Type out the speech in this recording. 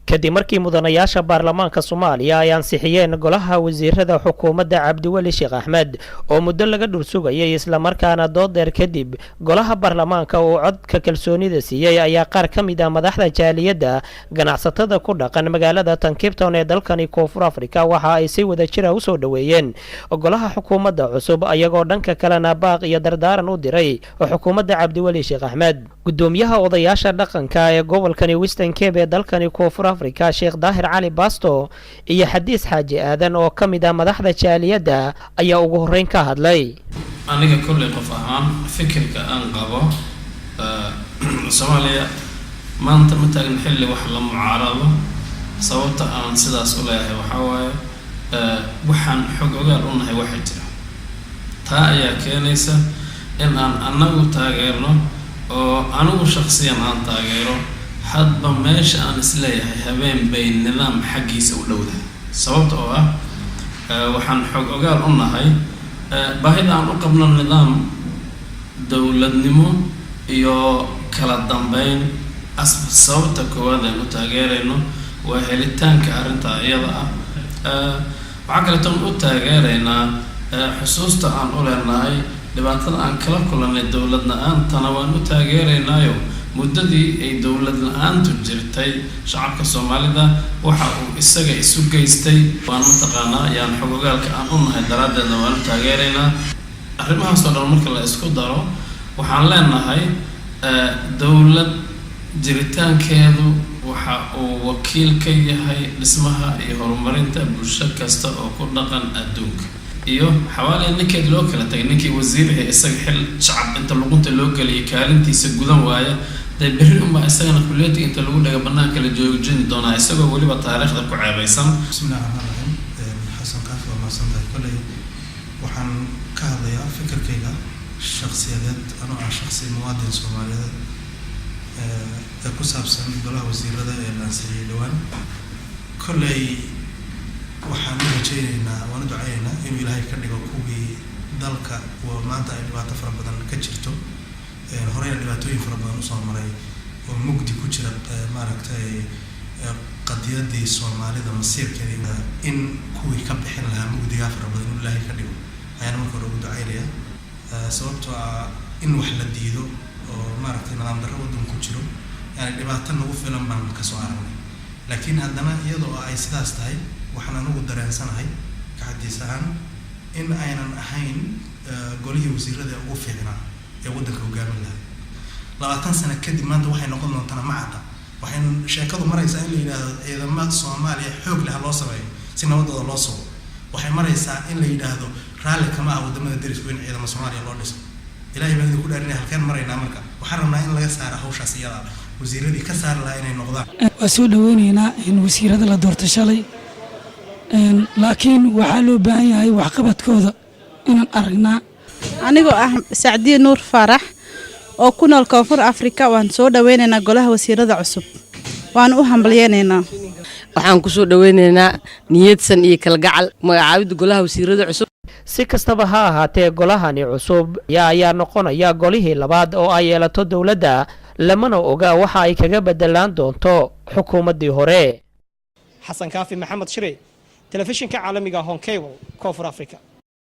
Kadib markii mudanayaasha baarlamaanka Soomaaliya ay ansixiyeen golaha wasiirada xukuumadda Cabdiweli Sheekh Axmed oo muddo laga dhursugayay, islamarkaana doodeer kadib golaha baarlamaanka uu codka kalsoonida siiyey, ayaa qaar ka mid ah madaxda jaaliyadda ganacsatada ku dhaqan magaalada tan Cape Town ee dalkani Koonfur Africa waxa ay si wada jira usoo dhoweeyeen golaha xukuumadda cusub, ayagoo dhanka kalena baaq iyo dardaaran u diray xukuumadda Cabdiweli Sheekh Axmed. Gudoomiyaha odayaasha dhaqanka ee gobolkani Western Cape ee dalkani Koonfur Africa, Sheekh Daahir Cali Basto, iyo Xadiis Xaaji Aadan oo ka mid ah madaxda jaaliyadda ayaa ugu horreyn ka hadlay. Aniga kolley qof ahaan fikirka aan qabo, Soomaaliya maanta ma taagna xilli wax la mucaarado. Sababta aan sidaas u leeyahay waxaa waaye, waxaan xog ogaal u nahay waxa jira. Taa ayaa keenaysa in aan annagu taageerno oo anigu shakhsiyan aan taageero hadba meesha aan isleeyahay habeen bay nidaam xaggiisa u dhowdahay. Sababta oo ah, waxaan xog ogaal u nahay baahida aan u qabno nidaam dowladnimo iyo kala dambeyn. Sababta koowaad aan u taageerayno waa helitaanka arrinta iyada ah. Waxaa kaleeto u taageeraynaa xusuusta aan u leenahay dhibaatada aan kala kulannay dowlad la-aantana waan u taageeraynaayo. Muddadii ay dowlad la-aantu jirtay, shacabka Soomaalida waxa uu isaga isu geystay waan mataqaanaa yaan xogogaalka aan u nahay daraaddeedna waan u taageeraynaa. Arrimahaas oo dhan marka la isku daro, waxaan leenahay dowlad jiritaankeedu waxa uu wakiil ka yahay dhismaha iyo horumarinta bulsho kasta oo ku dhaqan adduunka. Iyo xawaali ninkeed loo kala tagay, ninkii wasiir ee isaga xil shacab inta luqunta loo geliyay kaalintiisa gudan waaya, dee berri unbaa isagana kuliyadda inta lagu dhaga banaanka la joojin doonaa, isagoo weliba taariikhda ku ceebaysan. Bismillahi raxmaan raxiim. Xasan Kaafi, waa mahadsantahay. Kolley waxaan ka hadlayaa fikirkayga shakhsiyadeed anoo ah shakhsi muwaadin Soomaaliyeed ee ku saabsan golaha wasiirada ee la ansixiyey dhowaan. Kolley waxaan u rajaynaynaa, waan u ducaynaynaa inuu Ilaahay ka dhigo kuwii dalka oo maanta ay dhibaato fara badan ka jirto, horeyna dhibaatooyin fara badan usoo maray oo mugdi ku jira, maaragtay, qadiyadii Soomaalida masiirkeeda, in kuwii ka bixin lahaa mugdigaa fara badan inuu Ilaahay ka dhigo ayaan marka hore ugu ducaynaya. Sababtoo ah in wax la diido oo, maaragtay, nidaam darro waddan ku jiro, yani dhibaato nagu filan baan kasoo aragnay. Laakiin haddana iyadoo ay sidaas tahay, waxaan anigu dareensanahay kaxadiis ahaan in aynan ahayn golihii wasiirada ee ugu fiicnaa ee waddanka hogaamin lahaa 20 sano kadib. Maanta waxay noqon doontana ma cadda. Waxaynu sheekadu maraysaa in la yidhaahdo ciidamo Soomaaliya xoog leh ha loo sameeyo si nabadooda loo sugo. Waxay maraysaa in la yidhaahdo raalli kama ah wadamada derisku in ciidamo Soomaaliya loo dhiso. Ilaahay baan idinku dhaarinaya, halkeen maraynaa? Marka waxaan rabnaa in laga saara hawshaas iyada, wasiiradii ka saari lahaa inay noqdaan. Waa soo dhaweyneynaa in wasiirada la doorto shalay, laakiin waxaa loo baahan yahay waxqabadkooda inaan aragnaa. Anigoo ah Sacdiye Nuur Faarax oo ku nool Koonfur Afrika, waan soo dhaweynaynaa golaha wasiirada cusub, waana u hambalyeynaynaa. Waxaan ku soo dhaweynaynaa niyadsan iyo kalgacal magacaabidda golaha wasiirada cusub. Si kastaba ha ahaatee, golahani cusub ayaa noqonaya golihii labaad oo ay yeelato dowladda, lamana oga waxa ay kaga bedelaan doonto xukuumaddii hore. Xasan Kaafi Maxamed Shire, telefishinka caalamiga Horn Cable, Koonfur Africa.